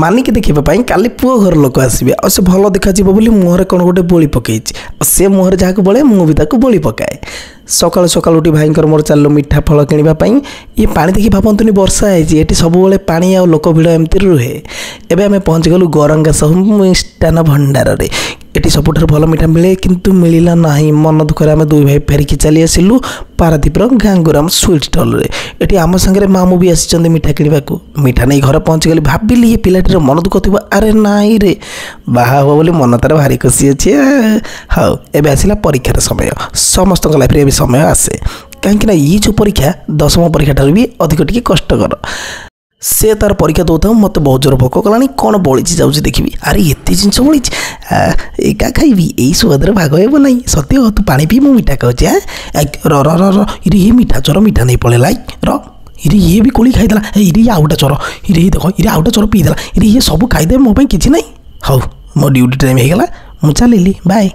ମାନିକି ଦେଖିବା ପାଇଁ କାଲି ପୁଅ ଘର ଲୋକ ଆସିବେ, ଆଉ ସେ ଭଲ ଦେଖାଯିବ ବୋଲି ମୁହଁରେ କ'ଣ ଗୋଟେ ବୋଳି ପକେଇଛି। ଆଉ ସେ ମୁହଁରେ ଯାହାକୁ ବୋଳେ, ମୁଁ ବି ତାକୁ ବୋଳି ପକାଏ। ସକାଳୁ ସକାଳୁ ଉଠି ଭାଇଙ୍କର ମୋର ଚାଲିଲୁ ମିଠା ଫଳ କିଣିବା ପାଇଁ। ଇଏ ପାଣି ଦେଖି ଭାବନ୍ତୁନି ବର୍ଷା ହେଇଛି, ଏଠି ସବୁବେଳେ ପାଣି ଆଉ ଲୋକ ଭିଡ଼ ଏମିତି ରୁହେ। ଏବେ ଆମେ ପହଞ୍ଚିଗଲୁ ଗରଙ୍ଗା ସାହୁ ମିଷ୍ଟାନ୍ନ ଭଣ୍ଡାରରେ। ଏଠି ସବୁଠାରୁ ଭଲ ମିଠା ମିଳେ, କିନ୍ତୁ ମିଳିଲା ନାହିଁ। ମନ ଦୁଃଖରେ ଆମେ ଦୁଇ ଭାଇ ଫେରିକି ଚାଲି ଆସିଲୁ ପାରାଦୀପର ଗାଙ୍ଗୁରାମ ସୁଇଟ୍ ଷ୍ଟଲରେ। ଏଠି ଆମ ସାଙ୍ଗରେ ମାମୁଁ ବି ଆସିଛନ୍ତି ମିଠା କିଣିବାକୁ। ମିଠା ନେଇ ଘରେ ପହଞ୍ଚିଗଲି। ଭାବିଲି ଏ ପିଲାଟିର ମନ ଦୁଃଖ ଥିବ, ଆରେ ନାଇଁ ରେ, ବାହା ହେବ ବୋଲି ମନ ତାର ଭାରି ଖୁସି ଅଛି। ହଉ, ଏବେ ଆସିଲା ପରୀକ୍ଷାର ସମୟ। ସମସ୍ତଙ୍କ ଲାଇଫରେ ଏବେ ସମୟ ଆସେ, କାହିଁକିନା ଇଏ ଯେଉଁ ପରୀକ୍ଷା ଦଶମ ପରୀକ୍ଷା ଠାରୁ ବି ଅଧିକ ଟିକେ କଷ୍ଟକର। ସେ ତାର ପରୀକ୍ଷା ଦେଉଥାଉ, ମୋତେ ବହୁତ ଜୋର ଭୋକ କଲାଣି। କ'ଣ ବଳିଛି ଯାଉଛି ଦେଖିବି। ଆରେ, ଏତେ ଜିନିଷ ବଳିଛି, ଏକା ଖାଇବି? ଏଇ ସୁଆଦରେ ଭାଗ ହେବ ନାହିଁ। ସତ୍ୟ, ତୁ ପାଣି ପିଇ, ମୁଁ ମିଠା ଖାଉଛି। ର ର ର ର, ଇରେ ଇଏ ମିଠା ଚୋର ମିଠା ନେଇ ପଳେଇଲା। ର, ଇରେ ଇଏ ବି କୋଳି ଖାଇଦେଲା। ଇରେ ଇଏ ଆଉ ଗୋଟେ ଚୋର। ଇରେ ଦେଖ, ଇରେ ଆଉ ଗୋଟେ ଚୋର ପିଇଦେଲା। ଇରେ ଇଏ ସବୁ ଖାଇଦେବେ, ମୋ ପାଇଁ କିଛି ନାହିଁ। ହଉ, ମୋ ଡ୍ୟୁଟି ଟାଇମ୍ ହେଇଗଲା, ମୁଁ ଚାଲିଲି, ବାଏ।